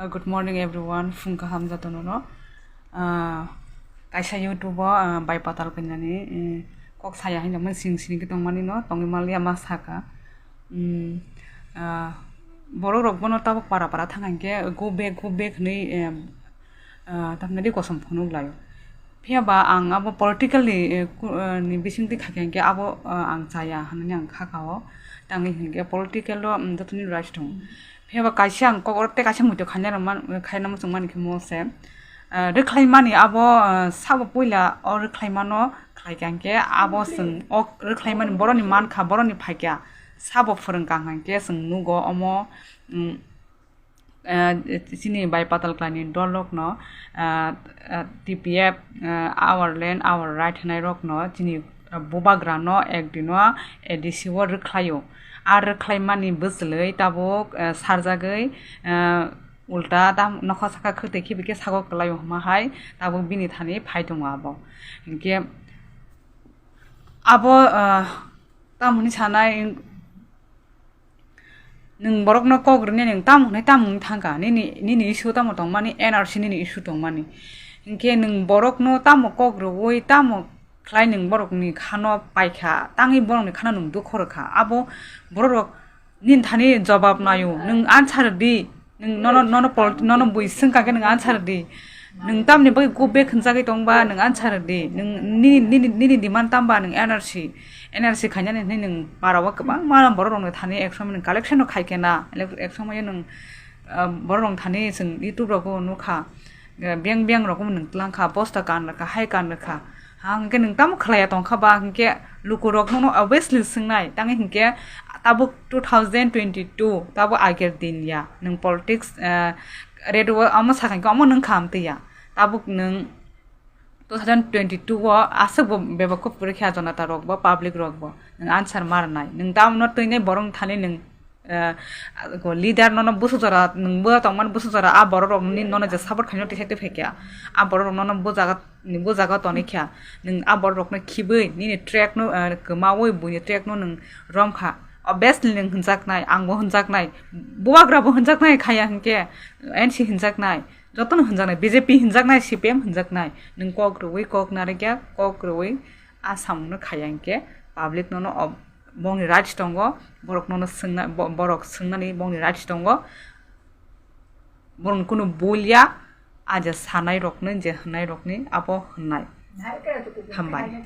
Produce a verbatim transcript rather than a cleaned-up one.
Uh, good morning everyone, phung kaham jotono no. Uh, kaisa YouTube o, uh, bai patal kainani, uh, kok saya hinwi tongmani sing sini ke tongmani no, tongwi maliya ma saka. Um, uh, borok rok bono tabuk para para thang hwnkhe go back, go back hinwi, um, uh, tamni kosom phunuk laio. Phiya ba ang abo politically, eh, ku-, eh, ni bisingtwi khaikha hinkhe abo, eh, ang chaya hinwi ang kha kha o. Tangwi hinkhe political o, mm, jotoni rights tongo. Phiya ba kaisa ang kok oro tei kaisa muitu khaina rwman-, khaina muchung mani khe mo se, eh, rwkhlai mani abo, eh, sabo puila o rwkhlai mano khlaikha hinkhe abo chwng o rwkhlai mani boroni mankha, boroni phaikha, sabo phwrwngkha hinkhe chwng nugo omo, mm, ah, chini bai patal kwlaini dol rokno, ah, ah, T P F, ah, our land, our right hinai rokno chini, ah, bubagrano ekdino A D C o rwkhlaio. A rwkhlaimani bwchwlwi tabuk, ah, sarjagwi, ah, ulta tam nokha saka khwtwi khibi khe sago kwlaio hwnma hai tabuk bini thani phai tongo abo. Hinkhe abo, ah, tamoni sanai Nwng borokno kok rwni nwng tamo hwnwi tamo wngwi thangkha? Nini, nini issue tamo tongmani, N R C nini issue tongmani. Hinkhe nwng borokno tamo kok rwui, tamo khlai nwng borokni khano paikha, tangwi borokni khano nwng dukho rwkha. Abo borok rok nini thani jobab naio, nwng answer rwdi. Nwng nono, nono pol-, nono bui swngkha khe nwng answer rwdi. Nwng tamni bagwi go back hwnjagwi tongba nwng answer rwdi. Nwng nini, nini, nini demand tamba nwng N R C, N R C khainani hwnwi nwng parao kwbangma borok rokni thani ek somoi nwng collection rok khai khe na, ek somoi nwng, ah, borok rokni thani chwng YouTube rogo nukha, ah, biyang biyang rok nwng twlang kha, bosta kan rwkha, hai kan rwkha. Ha hwnkhe nwng tamo khlaiya tongkha ba hwnkhe lukurok nono obviously swngnai, tangwi hwnkhe tabuk two thousand twenty-two, tabuk ager din ya, nwng politics, ah, red o omo sakha hwnkhe omo nwng kha amtwi ya. Tabuk nwng two thousand twenty-two o aswk bo bebak khe puri khe Janata rok bo, public rok bo nwng answer ma rwnai. Nwng tamo no twi nai borok thani nwng, eh, go leader nono busu jora nwng bo tongmani busu jora a borok rok ni nono je support khaino tisa twi phaikha. A borok rok nono bo jaga ni bo jaga toni kha. Nwng a borok rok no khibwi nini track no, eh, kwmawi buini track no nwng romkha. Obviously nwng hwnjaknai, ang bo hwnjaknai, bubagra bo hwnjaknai khaya hwnkhe N C hwnjaknai. Jotono hwnjaknai, B J P hwnjaknai, C P M hwnjaknai, nwng kok rwui kok narikya, kok rwui a samungno khaiya hinkhe public nono ob-, bongni rights tongo, borok nono swngna, bo-, borok swngnani bongni rights tongo, borokni kunu bul ya, a je sanai rokni, je hwnai rokni abo hwnai. Hambai.